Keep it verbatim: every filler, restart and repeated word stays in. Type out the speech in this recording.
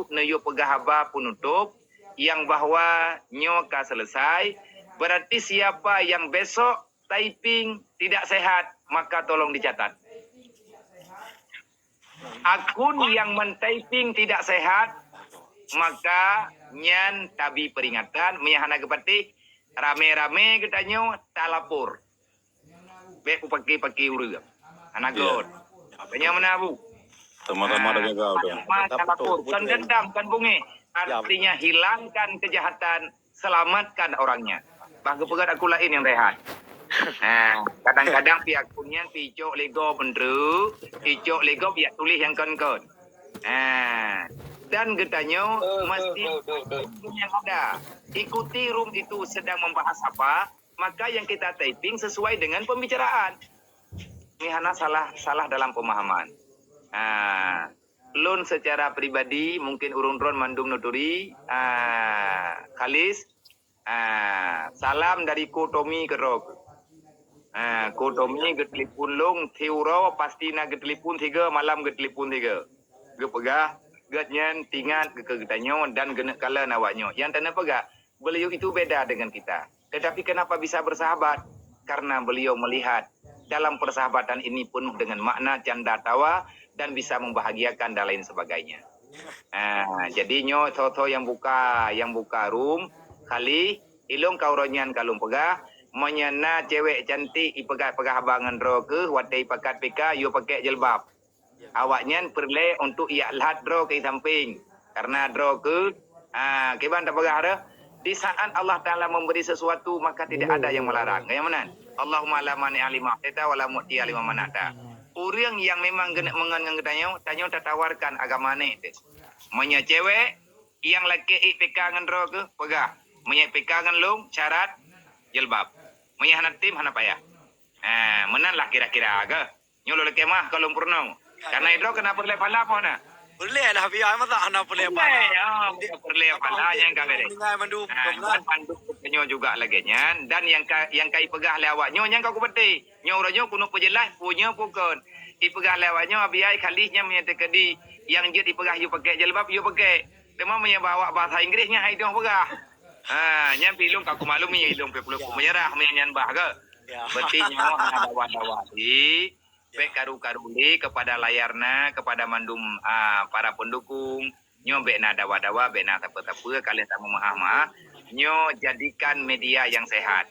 neuyue peugah haba penutup yang bahwa nyoe ka selesai, berarti siapa yang besok typing tidak sehat, maka tolong dicatat. Akun yang men-typing tidak sehat, maka nyan tabi peringatan, meunyo hana geupatéh, ramé-ramé geutanyoe talapor. Bék peupaké-paké ureuëng. Hana göt. Apa nyang meunan, Bu? Sama-sama Ah, ada gagal tu. Sama-sama talapor. Bukan dendam, bukan bungéh. Artinya hilangkan kejahatan, selamatkan orangnya. Bah geupeugöt akun laén nyang rehat. Ha, kadang-kadang pi akun nyan pi icok lé gob menteri, icok lé gob yak tuléh nyang kon-kon. Ha, dan geutanyoe mesti yang ada. Ikuti room itu sedang membahas apa, maka yang kita typing sesuai dengan pembicaraan. Ini hana salah, salah dalam pemahaman. Ha, lôn secara pribadi, mungkin ureuëng droen mandum neuturi, ha, Khalis, ha, salam dari Ko Tommy keudroe. Ha, Ko Tommy geutelepon lôn, tiep uroe pasti na geutelepon tiga, malam geutelepon tiga. Geupeugah, geuhnyan tingat keu geutanyoe dan geuneuk kalon awaknyoe. Nyang taneuk peugah, beliau itu beda dengan kita. Tetapi kenapa bisa bersahabat? Karena beliau melihat dalam persahabatan ini penuh dengan makna canda tawa dan bisa membahagiakan dan lain sebagainya. Ha, jadi nyoe tho-tho nyang buka, nyang buka room, Khalis, ilôn ka uroe nyan ka lôn peugah, meunyo na cewek cantik ipeugah-peugah haba ngon droe keuh watée ipakat P K, yue pakai jilbab. Awaknyan peureulée untuk yak lhat droe keu sampéng. Karena droe keuh, ha, kiban tapeugah deh, di saat Allah Taala memberi sesuatu, maka tidak ada yang melarang. Nyang meunan. Allahumma la mani'a lima a'taita wa la mu'tiya lima mana'ta. Ureuëng nyang memang geuneuk meungon ngon geutanyoe, tanyoe tatawarkan agama nyoe teuh. Meunyo cewek nyang lakée iek P K ngon droe keuh, peugah. Meunyo P K ngon lôn, syarat jilbab. Meunyo hana tem, hana payah. Ha, meunan lah kira-kira keuh. Nyoe lôn lakée meu'ah ka lôn peurunoe. Karena droe keuh na peureulée pahala meuh na. Peureulée lah, biar masa hana peureulée pahala. Peureulée, ah, peureulée pahala nyang ka beres. Dengan mandum, ha, pemenang. Dan mandum geutanyoe juga lagée nyan. Dan nyang ka, nyang ka ipeugah lé awaknyoe nyang ka kupatéh. Nyoe uroe nyoe keuneuk peujeulaih, peue nyoe peue kon. Ipeugah lé awaknyoe, Abi ai, Khalis nyan meunyo teukeudi nyang jeuet ipeugah yue pakai jilbab, yue pakai. Teuma meunyo bak awak bahasa Inggris nyan hai dong peugah. Ha, nyan pi ilôn ka kumaklumi, ilôn pi peureulée meunyeurah meunyo nyan bah keuh. Ya. Berarti nyoe hana dawa-dawa. Di Bék karu-karu lé kepada layar na, kepada mandum, ah, para pendukung. Nyoe bék na dawa-dawa, bék na sapeue-sapeue, ka lheueh tameu'ah-meu'ah. Nyoe jadikan media yang sehat.